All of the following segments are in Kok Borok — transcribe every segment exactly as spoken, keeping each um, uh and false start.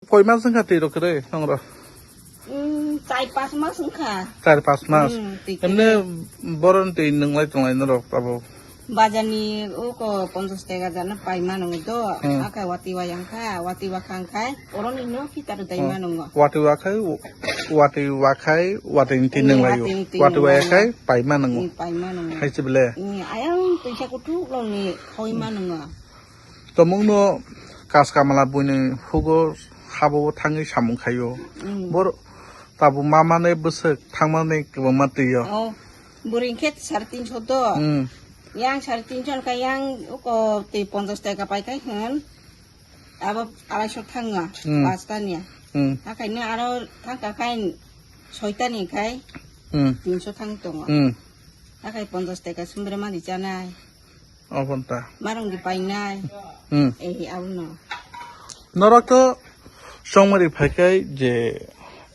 Koi mas wngkha twi rok kwrwi nongrok? Hmm, char pas mas wngkha. Char pas mas. Hmm, twi kwrwi. Emne boron twi nwnglai tonglai norok abo? Bajarni uko ponchas taka jana paima nwngo do. Hmm. Aka wati wayang kha, wati wakhang khai, oroni no phitaro dai Hmm. ma nwngo. Wati wakhai, wati wakhai, wati nti Hmm, nwnglai o. Wati nti Wati nwnglai wayakhai o. Paima nwngo. Hmm, paima nwngo. Hai se bele? Hmm, ayang twi kha kuthuk longni khoi ma nwngo. Tomungno kas kamala buini hugo habo thangwi samung khaio. Mm. Bor tabuk mamane bwswk thangmani kwbangma twiyo. Oh, bwrwi khe sare tinso do. Mm. Yang sare tinso kha yang uko twi ponchas taka pai khai hwn. Abo alaiso thango, Mm. pastani. Mm. Hakaino aro thangka khai soitani khai Mm. tinso thang tongo. Mm. Hakai ponchas taka sumbre mani chanai. Obonta. Marung di painai. Hmm. Eh, auno. Norok to chongmari phaikai je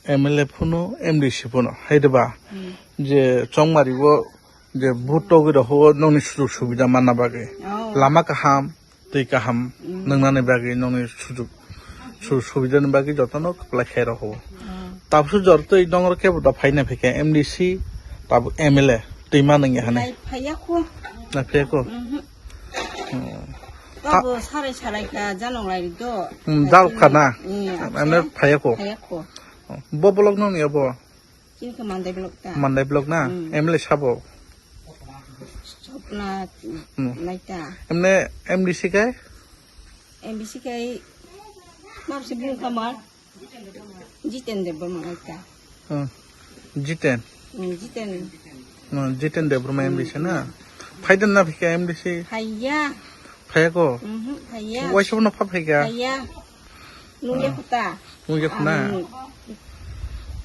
M L A phuno, M D C phuno, hai de ba? Hmm. Je chongmari o je vote togwi rok o nokni sujog subida manna bagwi. Oh. Lama kaham, twi kaham Hmm. nwngnani bagwi nokni sujog su-, subidani bagwi jotono kwplai khe rok o. Hmm. Tabuk jor twi nongrok kebo da phaina phikha M D C, tabuk M L A twi ma nangya hane. Lai phaiya kho. Na phaiya kho? Mhm. Hmm. Tabo sarai sarai kha janong lai do. Hmm, dal kha na? Hmm, Ane acha. Phaiya kho? Phaiya kho. Bo block no ni abo? Chini khe Mandai block ta. Mandai block na? Hmm. M L A sabo? Sopna Hmm. naita. Emne M D C kai? M D C kai mar se bung kamar. Jiten Debbarma naita. Hmm. Jiten? Hmm, Jiten. Hmm, Jiten Debbarma M D C na? Phaidan na phika M D C? Phaiya. Phaiya ko? Mhm, phaiya. Waisa no pha phaiya? Phaiya. Nungya khuta. Nungya khuna? Ang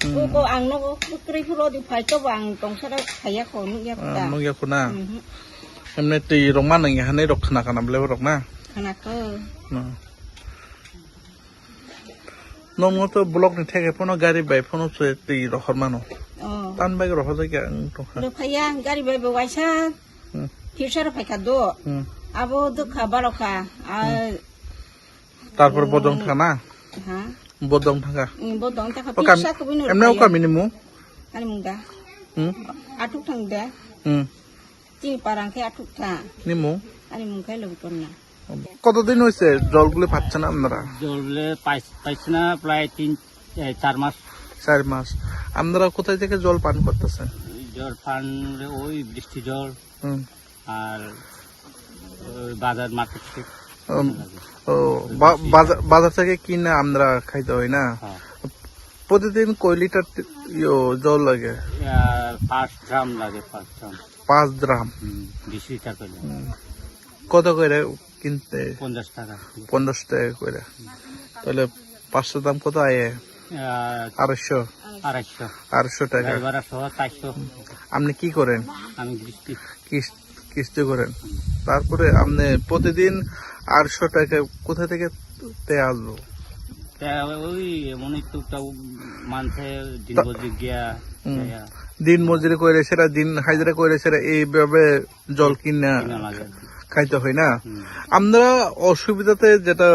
Hmm. Ko, ko ang nogo kwrwi phuru di phai to ang tongsa da phaiya ko nungya Ah, khuta. Nungya khuna? Mhm. Emne twi rok ma nangya hanai rok khna kana bele rok na? Khna ko. Hmm. Nongo to block ni theke phano gari bai phano se twi rohor mano. Oh. Tan bai rohor jai ang tongkha. Lo phaiya gari bai bo waisa. Hmm. Phirsa ro phaikha do. Hmm. Abo dukha barokha. Ah, Tarpor Hmm. bodong thana? Ha? Bodong thangkha. Hmm, bodong thangkha. O kam-, Phirsa kubui no emne o phaiya. Kami ni mung? Ani mung da. Hmm? Athuk thang da. Hmm. Chini parang khe athuk tha. Ni mung? Ani mung khe Lobikonna. কতদিন হয়েছে জলগুলি পাচ্ছেন আপনারা? জলগুলি পাই-, পাইছি না প্রায় তিন, এ, চার মাস। চার মাস। আপনারা কোথায় থেকে জল পান করতেছেন? জল পান ওই বৃষ্টি জল। হুম। আর ওই বাজার মার্কেট থেকে উম, লাগে। ও, ওই বা-, বৃষ্টি বাজার, বাজার থেকে কিনে আমরা খাইতে হয় না? হ্যাঁ। প্রতিদিন কয় লিটার তে-, ইয়ো, জল লাগে? আহ, পাঁচ ড্রাম লাগে, পাঁচ ড্রাম। পাঁচ ড্রাম? হুম, বিশ লিটার করে লাগে। হুম। কত করে কিনতে? পঞ্চাশ টাকা। পঞ্চাশ টাকা করে। তাহলে পাঁচশো দাম কত আয়? আহ, আড়াইশো? আড়াইশো। আড়াইশো টাকা। গাড়ি ভাড়া সহ চারশো। আপনি কি করেন? আমি গৃহস্থী। কিস-, কিস্তি করেন। তারপরে আপনি প্রতিদিন আড়াইশো টাকা কোথা থেকে তে আসবো? তা ওই এমনই টুকটাক মানছে দিন তা-, মজুরি গিয়া, হুম। গিয়া। দিন মজুরি করে সেটা, দিন হাজিরা করে সেটা, এইভাবে জল কিনা কিনা লাগে। খাইতে হয় না? হুম। আমরা অসুবিধাতে যেটা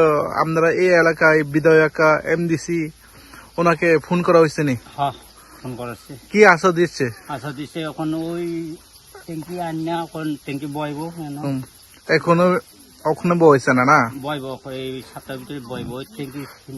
আমরা এই এলাকায় বিধায়কা এমডিসি ওনাকে ফোন করা হয়েছে নি? হ্যাঁ, ফোন করা হচ্ছে। কি আশা দিচ্ছে? আশা দিচ্ছে এখন ওই ট্যাঙ্কি আন না, এখন ট্যাঙ্কি বইবো, কেন? হুম। এখনো, এখনো বইছে না, না? বইবো, এই সপ্তাহের ভিতরে বইবো, ওই ট্যাঙ্কি